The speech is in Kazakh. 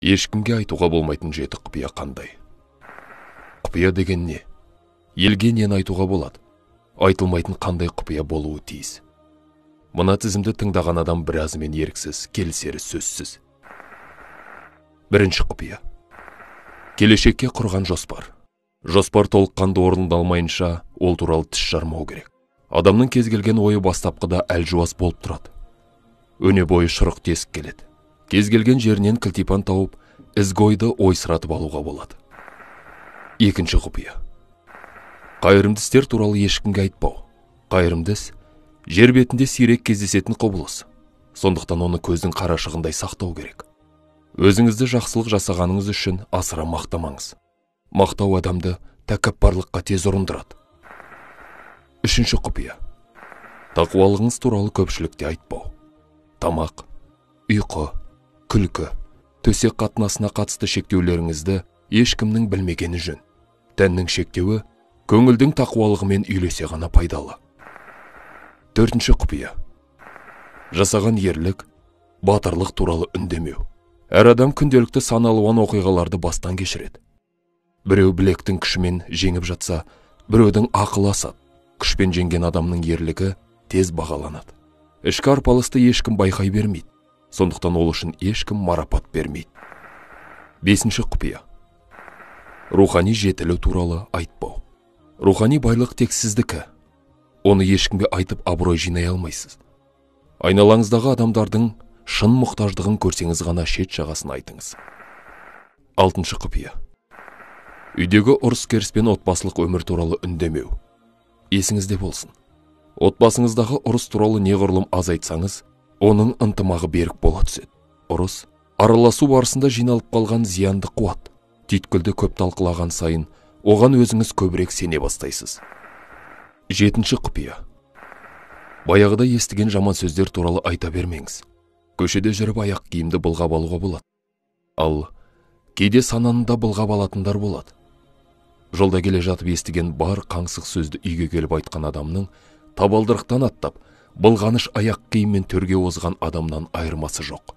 Ешкімге айтуға болмайтын 7 құпия қандай? Құпия деген не? Елге нені айтуға болады? Айтылмайтын қандай құпия болуы тиіс? Мына тізімді тыңдаған адам біразымен еріксіз келісері сөзсіз. Бірінші құпия. Келешекке құрған жоспар. Жоспар толыққанды орындалмайынша ол туралы тіс жармау керек. Адамның кез келген ойы бастапқыда әлжуаз болып тұрады. Өне бойы шұрық тесік келеді. Кез келген жерінен кілтипан тауып, ізгі ойды ойсыратып алуға болады. Екінші құпия. Қайырымды істер туралы ешкімге айтпау. Қайырымды іс жер бетінде сирек кездесетін құбылыс. Сондықтан оны көздің қарашығындай сақтау керек. Өзіңізді жақсылық жасағаныңыз үшін асыра мақтамаңыз. Мақтау адамды тәкаппарлыққа тез ұрындырады. Үшінші құпия. Тақуалығыңыз туралы көпшілікте айтпау. Тамақ, ұйқы, күлкі, төсек қатынасына қатысты шектеулеріңізді ешкімнің білмегені жөн. Тәннің шектеуі көңілдің тақуалығымен үйлесе ғана пайдалы. Төртінші құпия. Жасаған ерлік, батырлық туралы үндемеу. Әр адам күнделікті сан алуан оқиғаларды бастан кешіреді. Біреу білектің күшімен жеңіп жатса, біреудің ақылы асады. Күшпен жеңген адамның ерлігі тез бағаланады. Ішкі арпалысты ешкім байқай бермейді. Сондықтан ол үшін ешкім марапат бермейді. Бесінші құпия. Рухани жетілу туралы айтпау. Рухани байлық тек сіздікі. Оны ешкімге айтып абырой жинай алмайсыз. Айналаңыздағы адамдардың шын мұқтаждығын көрсеңіз ғана шет жағасын айтыңыз. Алтыншы құпия. Үйдегі ұрыс-керіс пен отбасылық өмір туралы үндемеу. Есіңізде болсын. Отбасыңыздағы ұрыс туралы неғұрлым аз айтсаңыз, оның ынтымағы берік бола түседі. Ұрыс, араласу барысында жиналып қалған зиянды қуат. Түйткілді көп талқылаған сайын, оған өзіңіз көбірек сене бастайсыз. Жетінші құпия. Баяғыда естіген жаман сөздер туралы айта бермеңіз. Көшеде жүріп аяқ киімді былғап алуға болады. Ал кейде сананы да былғап алатындар болады. Жолда келе жатып естіген бар қаңсық сөзді үйге келіп айтқан адамның табалдырықтан аттап, былғаныш аяқ киіммен төрге озған адамнан айырмасы жоқ.